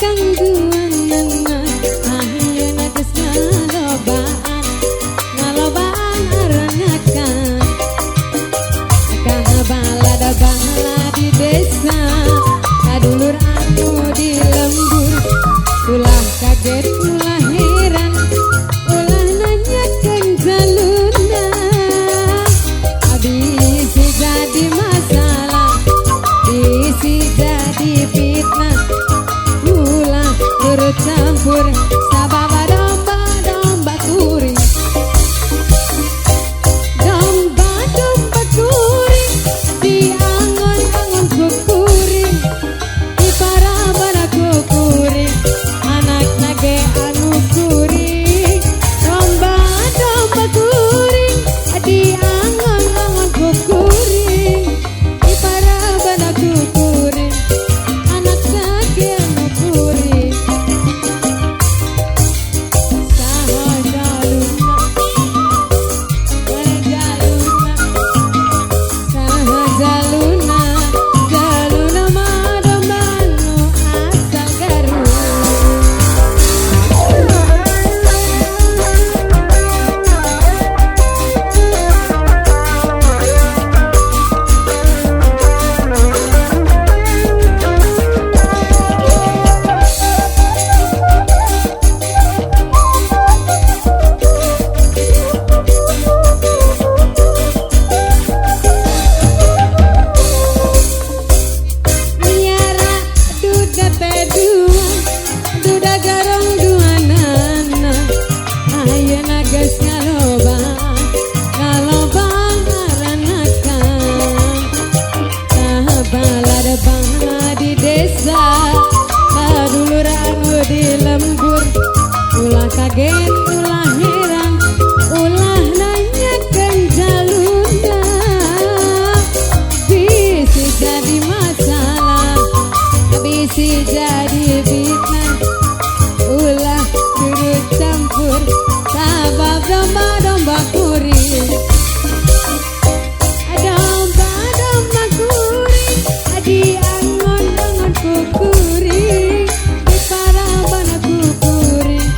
bikang duanana ayeuna geus ngalobaan ngalobaan aranakan kabalada bala di desa kadulur anu di lembur ulah kaget ulah heran ulah nanyakeun jaluna bisi jadi masalah bisi jadi fitnah ulah turut campur sabab domba-domba kuring domba-domba kuring diangon-angon ku kuring di parabana ku kuring anak nage anu kuring domba-domba kuring diangon-angon ku kuring di parabana ku kuring anak nage anu kuring saha jaluna mana jaluna saha jaluna jaluna mah domba nu asal Garut. Miara duda teh dua duda garong dua nana ayeuna geus ngalobaan ngalobaan aranakan kabalada bala di desa kadulur anu di lembur ulah kaget ulah heran ulah nanyakeun jaluna bisi jadi masalah bisi jadi fitnah ulah turut campur sabab domba-domba kuring domba-domba kuring diangon-angon ku kuring di parabana ku kuring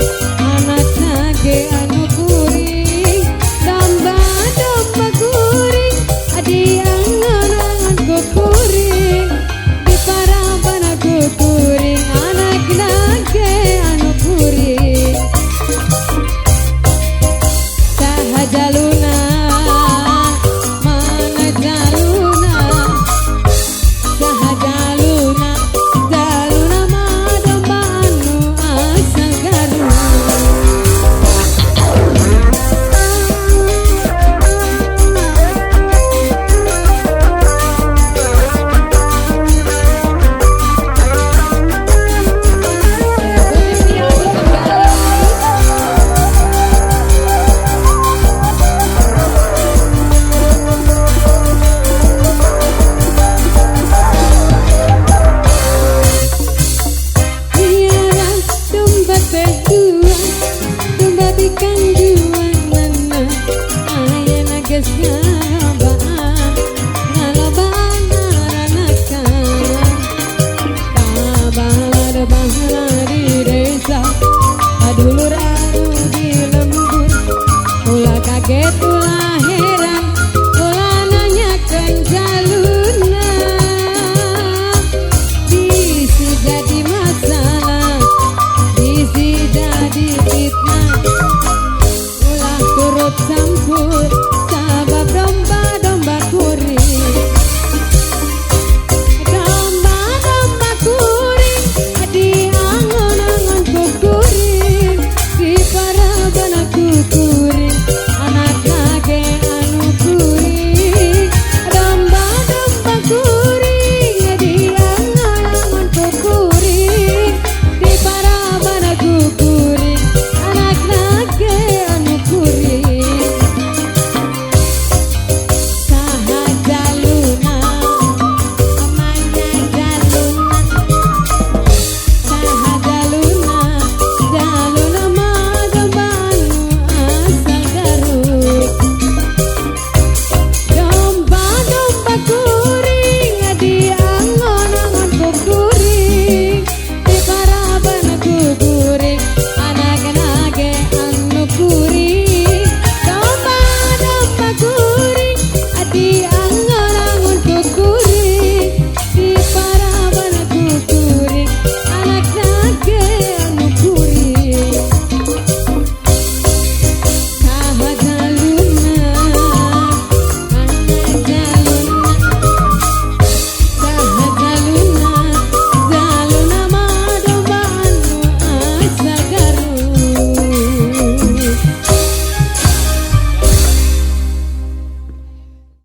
anak nage anu kuring domba-domba kuring diangon-angon ku kuring di parabana ku kuring anak nage anu kuring saha jaluna mana jaluna saha jaluna jaluna mah domba anu asal Garut. Miara domba teh dua domba bikang dua nana ayeuna geus ngalobaan ngalobaan aranakan kabalada bala di desa kadulur anu di lembur ulah kaget ulah heran ulah nanyakeun.